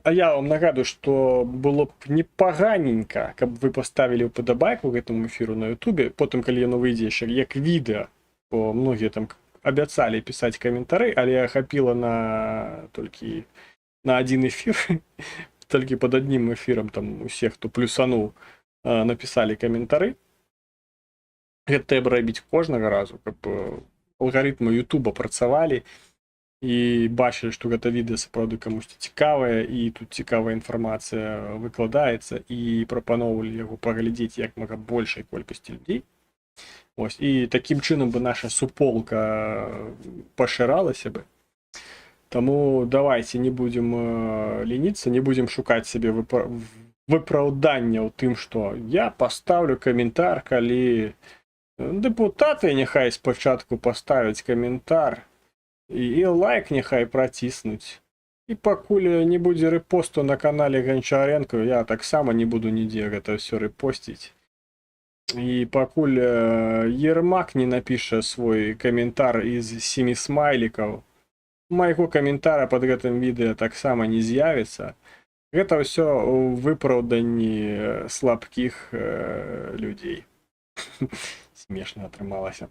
А я вам нагадую, што было б непаганенька, каб вы паставілі ўпадабайку гэтаму эфіру на Ютубе, потым, калі яно выйдзе яшчэ як відэа, бо многія там абяцалі пісаць каментары, але хапіла на толькі на адзін эфір, толькі пад адным эфірам там усе, хто плюсануў, напісалі каментары. Гэта трэба рабіць кожнага разу, каб алгарытмы Ютуба працавалі і бачылі, што гэта відэа сапраўды камусьці цікавае і тут цікавая інфармацыя выкладаецца, і прапаноўвалі яго паглядзець як мага большай колькасці людзей. Ось, і такім чынам бы наша суполка пашыралася бы. Таму давайте не будзем леніцца, не будзем шукаць сабе выпраўдання ў тым, што я пастаўлю каментар, калі дэпутаты няхай спачатку паставяць каментар і лайк няхай праціснуць. І пакуль не будзе рэпосту на канале Ганчаренко, я таксама не буду нідзе гэта ўсё рэпосціць. І пакуль Ермак не напіша свой каментар з семи смайлікаў, майго каментара пад гэтым відэа таксама не з'явіцца. Гэта ўсё выпраўданні слабкіх людзей. Смешна атрымалася.